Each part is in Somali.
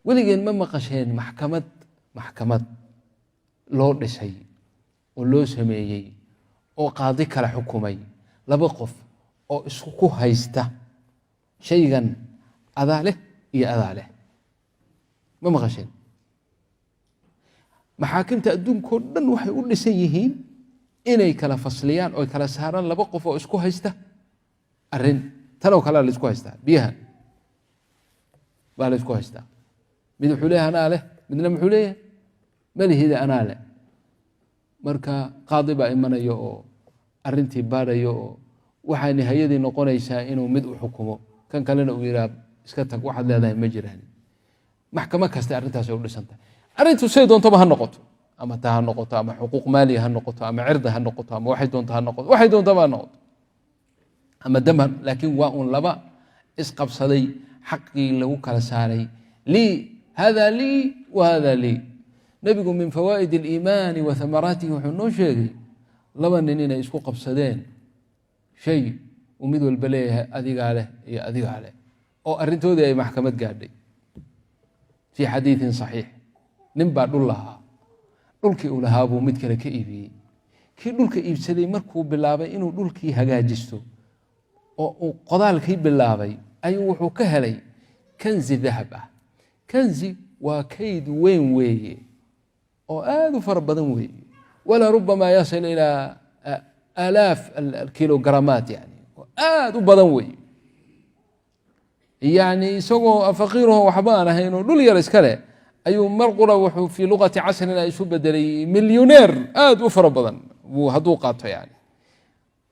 Weligeen ma maqasheen maxkamad loo dhisay oo loo sameeyey oo qaadi kala xukumay laba qof oo isku ku haysta shaygan adaa leh iyo adaa leh? Ma maqasheen? Maxaakimta adduunkao dhan waxay u dhisan yihiin inay kala fasliyaan oo kala saaraan laba qof oo isku haysta arrin tanoo kalea la isku haystaa. Biyaha baa la isku haystaa. Mid wuxuu leeyahay anaa leh, midna muxuu leeyahay malihida anaa leh. Marka qaadi baa imanaya oo arrintii baadhayo, oo waxaa nihayadii noqonaysaa inuu mid u xukumo, kan kalena uu yihaha iska tag, waxaad leedahay ma jiraan. Maxkamo kasta arrintaasay u dhisan tahay. Arrintu say doontaba ha noqoto, ama taa ha noqoto, ama xuquuq maaliya ha noqoto, ama cirda ha noqoto, ama waxay doonto ha noqoto, waxay doontaba ha noqoto, ama dam, laakiin waa un laba isqabsaday xaqii lagu kala saaray, lii hada lii wa hada lii. Nebigu min fawaa'id aliimaani wa hamaraatihi wuxuu noo sheegay laba nin inay isku qabsadeen shay uu mid walba leeyahay adigaa leh iyo adigaa leh, oo arrintoodii ay maxkamad gaadhay. Fii xadiiثin صaxiix, nin baa dhul lahaa. Dhulkii uu lahaa buu mid kale ka iibiyey. Kii dhulka iibsaday markuu bilaabay inuu dhulkii hagaajisto oo uu qodaalkii bilaabay, ayuu wuxuu ka helay kanzi dahab ah. Kanzi waa kayd weyn weeye oo aad u fara badan weeye, walaa rubama yasil ilaa aalaaf alkilogramaat, yani oo aad u badan weeye. Yani isagoo faqiiraho waxba aan ahayn oo dhul yar iska leh ayuu mar qura wuxuu fii luqati casrina isu bedelay milyoneer aad u fara badan buu hadduu qaato yani.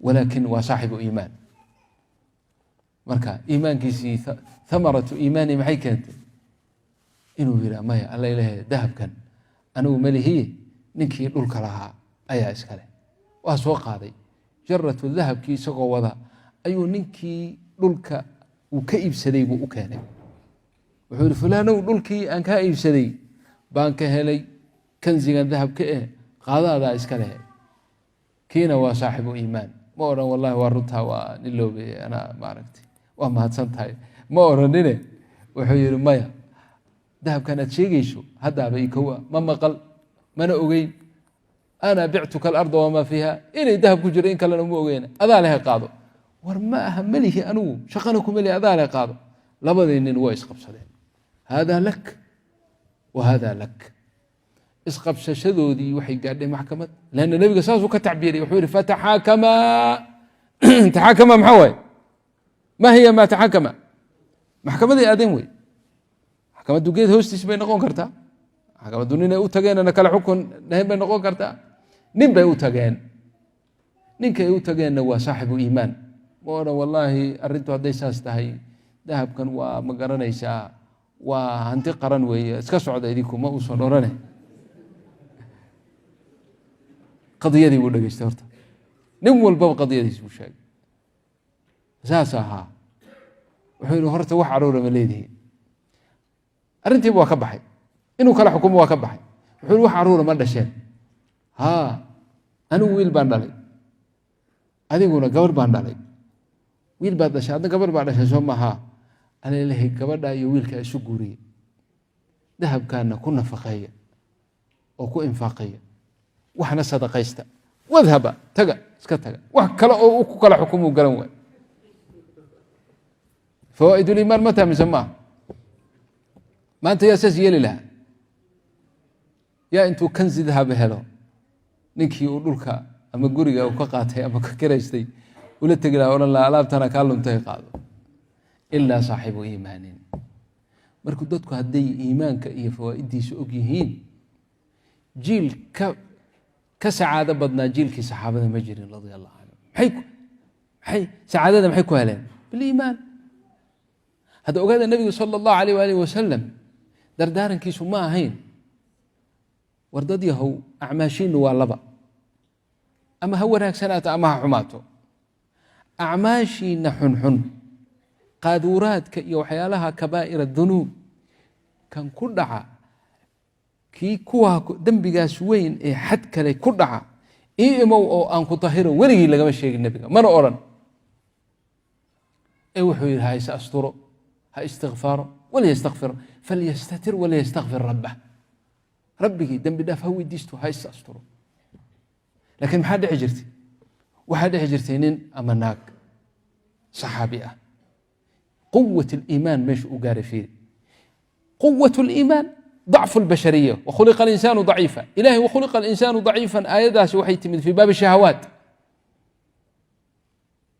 Walaakin waa saaxibu iimaan. Marka iimaankiisii, thamaratu iimaani, maxay keentay? Inuu yihaa maya, alla ilahe, dahabkan anigu malihiye, ninkii dhulka lahaa ayaa iskale. Waa soo qaaday jaratu dahabkii, isagoo wada ayuu ninkii dhulka uu ka iibsaday buu u keenay. Wuxuu yihi, "Fulaanow, dhulkii aan kaa iibsaday baan ka helay kanzigan dahabka eh, qaadaadaa iska leh." Kiina waa saaxibu iimaan. Ma odhan, "Wallahi waa runtaa, waa niloobe, anaa maaragtay, waa mahadsan tahay," ma odhanine. Wuxuu yihi, "Maya, dahabkan aad sheegayso haddaaba ikowa, ma maqal mana ogeyn. Ana bictuka alarda wamaa fiiha, inay dahab ku jiro in kalena ma ogeyn, adaa lehe, qaado." "War ma aha, melihi anigu, shaqana ku melihi, adaa leh, qaado." Labadii nin waa isqabsadeen, haadaa lak wa haadaa lak. Isqabsashadoodii waxay gaadhay maxkamad, lanna nebiga saasuu ka tacbiiriyay. Wuxuu yihi, "Fataxaakamaa." Taxaakama maxaa waaye? Ma hiya ma taxaakama? Maxkamaday aadeen wey. Maxkamaddu geed hoostiis bay noqon kartaa, maxkamaddu ninay u tageenana kala xukun dhahayn bay noqon kartaa. Nin bay u tageen. Ninkay u tageenna waa saaxibu iimaan. Ma odhan, "Wallaahi arrintu hadday saas tahay, dahabkan waa ma garanaysaa, waa hanti qaran weeye, iska socda idinku," ma uusan odhane. Qadiyadii buu dhegeystay horta, nin walbaba qadiyadiis buu sheegay. Saas ahaa. Wuxuu yihi, "Horta wax caruura ma leedihiin?" Arrintiiba waa ka baxay, inuu kala xukumo waa ka baxay. Wuxuu yihi, "Wax caruura ma dhasheen?" "Haa, anigu wiil baan dhalay, adiguna gabarh baan dhalay." "Wiil baad dhashay, adna gabarh baa dhashay, soo mahaa?" "Alalehay, gabadha iyo wiilkaa isu guuriye, dahabkaana ku nafaqeeya oo ku infaaqeeya, waxna sadaqaysta, wadhaba, taga, iska taga." Wax kale oo ku kala xukumuu garan waay. Fawaaid uliimaan ma taha mise maaha? Maanta yaa saas yeeli lahaa? Yaa intuu kanzi dahaba helo ninkii uu dhulka ama guriga uu ka qaatay ama ka kiraystay ula tegi laha, odhan laha, "Alaabtana kaa luntay, qaado"? Ilaa saaxibu iimaanin. Markuu dadku hadday iimaanka iyo fawaaiddiisa og yihiin, jiil ka sacaado badnaa jiilkii saxaabada ma jirin, radia allahu canhum. Maxay sacaadada maxay ku heleen? Biliimaan. Hadda ogaada, nebigu sala allahu alayh waalih wasalam dardaarankiisu ma ahayn, "War dad yahow, acmaashiinu waa laba, ama ha wanaagsanaato ama ha xumaato. Acmaashiina xunxun, qaaduuraadka iyo waxyaalaha kabaa'ir dunuub kan ku dhaca, kii kuwaa dembigaas weyn ee xad kale ku dhaca, ii imow oo aan ku tahiro." Weligii lagama sheegin nebiga, mana odhan. Ee wuxuu yidhi, "Ha is asturo, Ha istikfaaro, walyastakfir, falyastatir walyastakfir rabbah. Rabbigii dembi dhaaf ha weydiisto, ha is asturo. Laakiin maxaa dhici jirtay? Waxaa dhici jirtay nin ama naag saxaabi ah, quwat aliimaan meesha u gaaray. Fiiri quwat aliimaan, ضacfu albashariya. Wakhuliqa alinsaanu daciifa. Ilahay "wakhuliqa alinsaanu daciifan", aayadaasi waxay timid fi baabi shahawaat.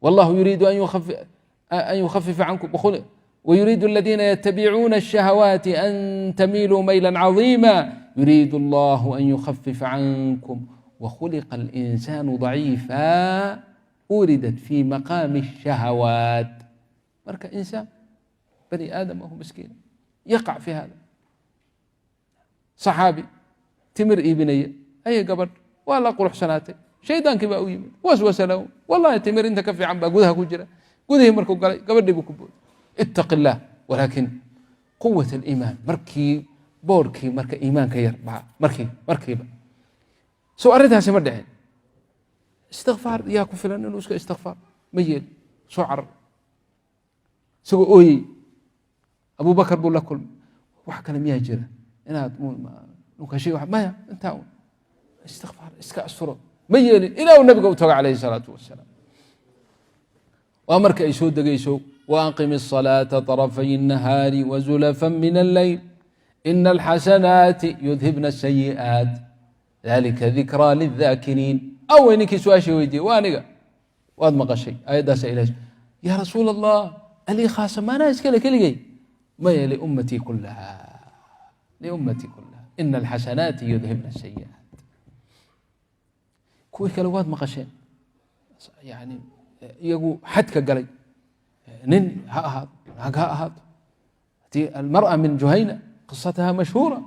Wallahu yuriidu an yukhafifa cankum ويريد الذين يتبعون الشهوات أن تميلوا ميلا عظيما يريد الله أن يخفف عنكم وخلق الإنسان ضعيفا، أوردت في مقام الشهوات. Marka insaan bani aadam ahu miskiin yaqac fi hada. Saxaabi timir iibinaya ayay gabadh waa la quruxsanaatay. Shaydaankii baa u yimid, waswasa lahu: "Wallahi, timir inta ka fiican baa gudaha ku jira." Gudihii markuu galay, gabadhii buu ku booday. Ittaqi illaah. Walaakin quwat aliimaan, markii boodhkii marka iimaanka yar baa markiiba so arrintaasi ma dhicin. Istikfaar yaa ku filan inuu iska istikfaar ma yeel. Soo carar isagoo ooyey, Abubakar buu la kulmay. "Wax kale miyaa jira inaad nunkashay?" "Maya, intaa un istikfaar, iska asturo." Ma yeelin ilaa uu nabiga u tago calayhi salaatu wasalaam. Waa marka ay soo degayso: "وأقم الصلاة طرفي النهار وزلفا من الليل إن الحسنات يذهبن السيئات ذلك ذكرى للذاكرين." Awey ninkii su-aashii weydiiyey? Waa aniga. Waad maqashay aayaddaasa ilahay. "Ya rasuul Allah, ألي خاصة؟ Maanaa iskale keligay?" "Maya, لأمتي كلها، لأمتي كلها. إن الحسنات يذهبن السيئات." Kuwii kale waad maqasheen, yani iyagu xadka galay, nin ha ahaato, naag ha ahaato. Haddii المرأة من Juhayna, قصتها مشهورة,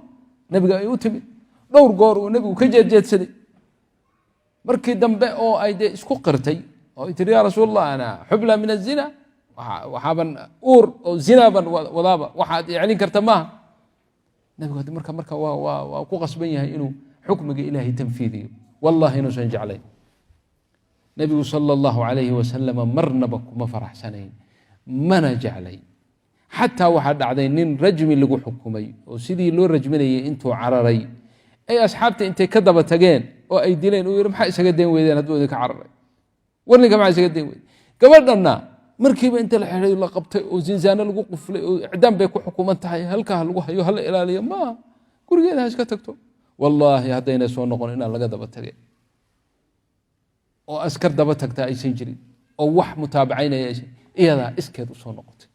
nebiga ay u timid, dhowr goor uu nebigu ka jeedjeedsaday. Markii dambe oo ay dee isku qirtay oo ay tiri: "Ya rasuul Allah, أنا حبلى من الزنا, waxaaban uur oo zinaaban wadaaba, waxaad celin karta maaha." Nebigu haddi marka waa ku qasban yahay inuu xukmiga Ilaahay tanfiidiyo. Wallahi inuusan jeclayn nebigu sala allahu calayhi wasalama, marnaba kuma faraxsanayn, mana jeclay. Xataa waxaa dhacday nin rajmi lagu xukumay oo sidii loo rajminayay intuu cararay ay asxaabta intay ka daba tageen oo ay dileen. Uu yihi: "Maxaa isaga dayn weydeen hadduu idinka cararay? War ninka maxaa isaga dayn weydeen?" Gabadhanna markiiba inta la xidhay, la qabtay oo zinzaano lagu quflay oo icdaam bay ku xukuman tahay, halkaa lagu hayo, hala ilaaliyo maaha, gurigeeda ha iska tagto. Wallaahi haddayna soo noqon inaan laga daba tage oo askar daba tagtaa aysan jirin oo wax mutaabacaynaya aysan, iyadaa iskeed usoo noqotay.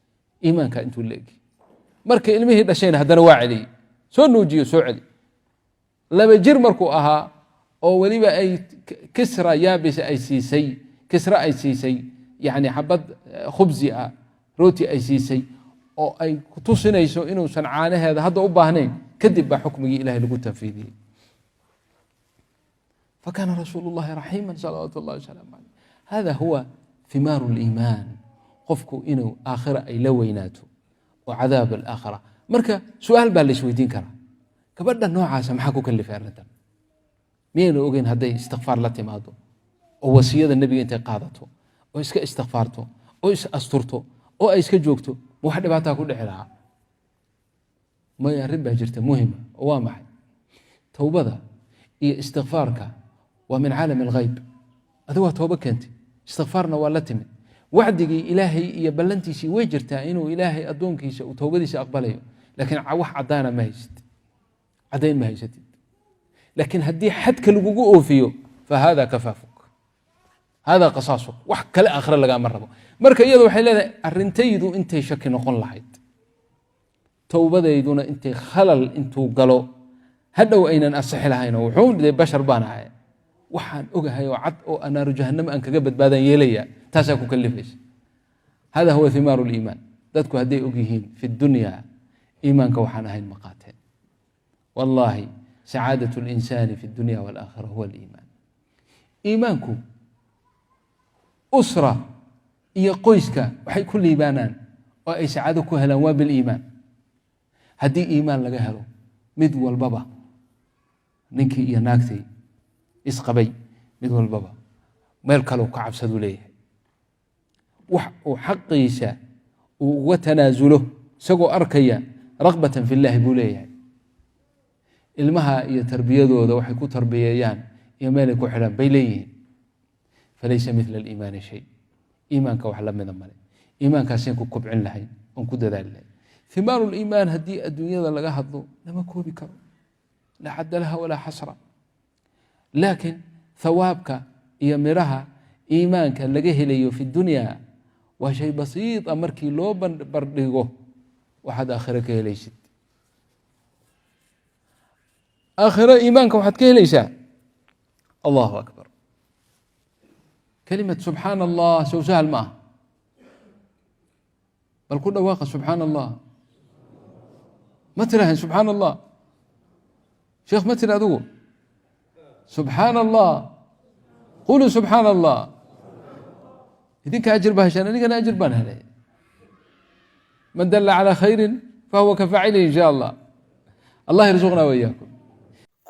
Iimaanka intuu la egi. Marka ilmihii dhashayna haddana waa celiyey, soo nuujiyo, soo celi. 2 jir markuu ahaa oo weliba ay kisra yaabisa ay siisay, kisra ay siisay, yani xabad khubsi ah, rooti ay siisay oo ay kutusinayso inuusan caanaheeda hadda u baahnayn, kadib baa xukmigii Ilahay lagu tanfiidiyey. فكان رسول الله رحيما صلوات الله وسلامه عليه. هذا هو ثمار الإيمان. Qofku inuu aakhira ay la weynaato oo cadaab alaakhira. Marka su-aal baa la isweydiin karaa: gabadha noocaasa maxaa ku kalifay arrintan? Miyaynu ogeyn hadday istikfaar la timaado oo wasiyada nebiga intay qaadato oo iska istikfaarto oo is asturto oo ay iska joogto, ma wax dhibaataa ku dhici lahaa? Maya, arrin baa jirta muhima. Oo waa maxay? Towbada iyo istikfaarka waa من عالم الغيب. Adigu waa toobo keentay, istikfaarna waa la timid. Wacdigii Ilaahay iyo ballantiisii way jirtaa inuu Ilaahay addoonkiisa uu towbadiisa aqbalayo, laakiin wax caddaana ma haysid, caddayn ma haysatid. Laakiin haddii xadka lagugu oofiyo, فهذا كفافك، هذا قصاصك. Wax kale aakhire lagaama rabo. Marka iyadu waxay leedahay: arrintaydu intay shaki noqon lahayd, towbadayduna intay khalal intuu galo hadhow aynan asixi lahayn, oo wuxuu dee bashar baan ahay, waxaan ogahay oo cad oo naaru jahannamo aan kaga badbaadan yeelaya. Taasaa ku kalifaysa. هذا هو ثمار الإيمان. Dadku hadday og yihiin في الدنيا iimaanka waxaan ahayn ma qaateen. Wallahi, سعادة الإنسان في الدنيا والآخرة هو الإيمان. Iimaanku usra iyo qoyska waxay ku liibaanaan oo ay sacaado ku helaan waa biliimaan. Haddii iimaan laga helo mid walbaba, ninkii iyo naagtii isqabay, mid walbaba meel kaleu ka cabsaduu leeyahay, wax uu xaqiisa uu uga tanaasulo. Isagoo arkaya raqbatan fi llaahi buu leeyahay. Ilmaha iyo tarbiyadooda waxay ku tarbiyeeyaan iyo meelay ku xidhaan bay leeyihiin. Falaysa mila aliimaani shay, iimaanka wax lamida male. Iimaankaasaan ku kobcin lahayn oon ku dadaali lahayn. Thimaaru liimaan haddii adduunyada laga hadlo lama koobi karo, laa xadda laha walaa xasra, laakiin thawaabka iyo midhaha iimaanka laga helayo fi dunya waa shay basiita markii loo barbardhigo waxaad aakhiro ka helaysid. Aakhiro iimaanka waxaad ka helaysaa, Allahu akbar, kelimad subxaana Allah sow sahal ma ah? Bal ku dhawaaqa subxaana Allah. Ma tirahayn subxaana Allah? Sheekh, ma tiri adigu subxaana Allah? Quluu subxaana Allah. Idinka ajir baa heshaan, anigana ajir baan helay. Man dalla calى khayri fahuwa ka faacilihi, in sha Allah. Allah yarzuqna wa iyaakum.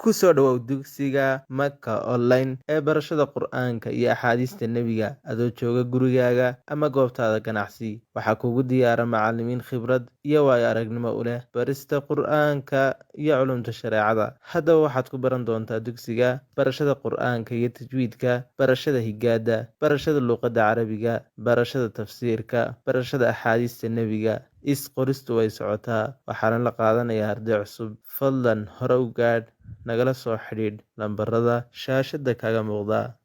Ku soo dhowow dugsiga Maka Online ee barashada Qur'aanka iyo axaadiista Nebiga adoo jooga gurigaaga ama goobtaada ganacsi. Waxaa kugu diyaara macallimiin khibrad iyo waayo aragnimo u leh barista Qur'aanka iyo culumta shareecada. Haddaba waxaad ku baran doontaa dugsiga barashada Qur'aanka iyo tajwiidka, barashada higaada, barashada luqadda Carabiga, barashada tafsiirka, barashada axaadiista Nebiga. Is-qoristu way socotaa, waxaana la qaadanayaa arday cusub. Fadlan hore u gaadh, nagala soo xidhiidh lambarada shaashada kaga muuqda.